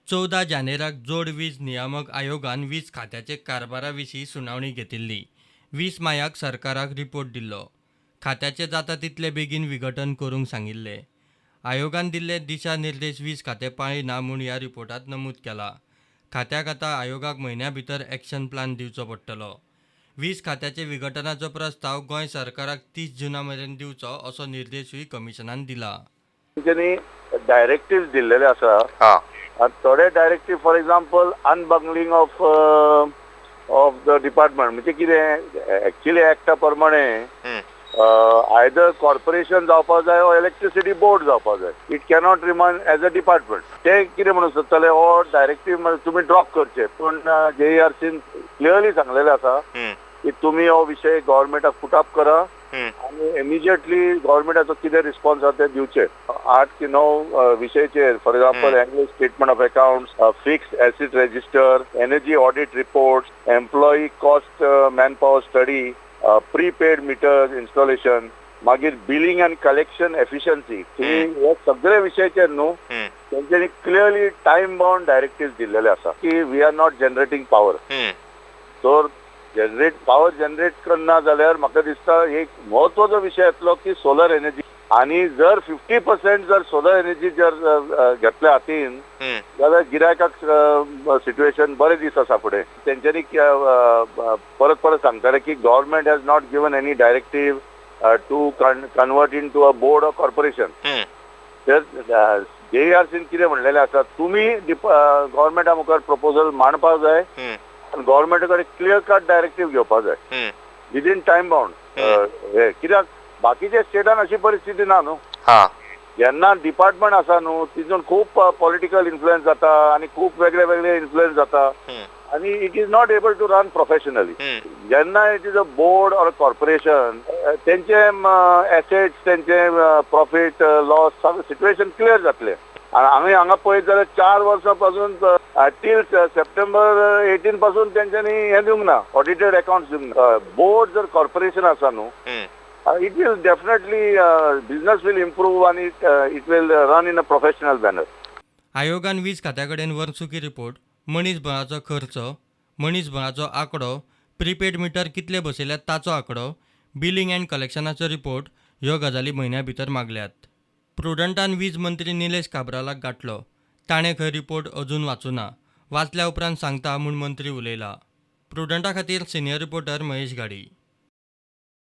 14 जानेराक जोड वीज नियामक आयोगान वीज खात्याचे कारभारा विशीं सुनावणी घेतिल्ली. 20 मायाक सरकाराक रिपोर्ट दिल्लो. खात्याचें जाता तितले बेगीन विघटन करूंक सांगिल्लें. आयोगान दिल्ले दिशा निर्देश वीज खातें पाळिना म्हूण ह्या रिपोर्टांत नमूद केलां. खात्याक आतां आयोगाक म्हयन्या भितर एक्शन प्लान दिवचो पडटलो. वीज खात्याचे विघटनाचो प्रस्ताव गोंय सरकाराक 30 जुना मेरेन दिवचो असो निर्देशूय कमिशनान दिला. तेंच्यांनी डायरेक्टिव्ह दिल्लेले आसा आनी थोडे directive, for example, unbundling of the department, म्हणजे कितें, एक्चुअली एक्टा प्रमाणे आयदर कॉर्पोरेशन जावपाक जाय वो इलेक्ट्रिसिटी बोर्ड जावपाक जाय. It cannot remain as a department. ते कितें म्हणून सोदताले, हो डायरेक्टिव्ह तुमी ड्रॉप करचे, पूण जेईआरसीन क्लियरली सांगलेलें आसा की तुमी हो विशय गव्हर्मेंटाक पुट अप करा आनी इमिजिएटली गव्हर्मेंटाचो कितें रिस्पॉन्स आसा ते दिवचे. 8 की 9 विशयाचेर, for example, annual statement of accounts, fixed asset register, energy audit report, employee cost man power study, prepaid meter installation, मागीर बिलिंग आनी कलेक्शन एफिशियन्सी, हे सगळे विशयाचेर न्हू तेंच्यांनी क्लियरली टायम बाउंड डायरेक्टिव्ह दिल्लेले आसा की we are not generating power. तर जनरेट पावर जनरेट करना जाल्यार म्हाका दिसता एक म्हत्वाचो विशय येतलो की सोलर एनर्जी, आनी जर 50% जर सोलर एनर्जी जर घेतल्या हातीन जाल्यार गिरायकाक सिट्युएशन बरें दीस आसा फुडें. तेंच्यांनी परत परत सांगताले की government has not given any directive to convert into a board or corporation. तर जेईआरसीन कितें म्हणलेलें आसा, तुमी गव्हर्मेंटा मुखार प्रपोजल मांडपाक जाय आनी गव्हर्मेंटा कडेन क्लियर कट डायरेक्टिव्ह घेवपाक जाय विदीन टायम बाउंड. कित्याक बाकीच्या स्टेटान अशी परिस्थिती ना न्हू. जेन्ना डिपार्टमेंट आसा न्हू तितून खूब पॉलिटिकल इन्फ्लुएन्स जाता आनी खूब वेगळे वेगळे इन्फ्लुएन्स जाता आनी it is not able to run professionally. जेन्ना it is a board or corporation, तेंचे एसेट्स, तेंचे प्रॉफीट लॉस सगळें सिट्युएशन क्लियर जातलें. आनी आमी हांगा पळयत जाल्यार 4 वर्सां पासून टील सप्टेंबर 18 पासून तेंच्यांनी हें दिवंक ना, ऑडिटेड अकाउंट्स दिवंक ना. बोर्ड जर कॉर्पोरेशन आसा न्हू, it will definitely business will improve आनी it will run in a professional manner. आयोगान वीज खात्या कडेन वर्सुकी रिपोर्ट, मनीसबळाचो खर्च, मनीसबळाचो आंकडो, प्रिपेड मिटर कितले बसयल्यात ताचो आंकडो, बिलिंग अँड कलेक्शनाचो रिपोर्ट ह्यो गजाली म्हयन्या भितर मागल्यात. प्रुडंटान वीज मंत्री निलेश काब्रालाक गांठलो. ताणें खंय रिपोर्ट अजून वाचूना, वाचल्या उपरांत सांगता म्हूण मंत्री उलयला. प्रुडंटा खातीर सिनियर रिपोर्टर महेश घाडी.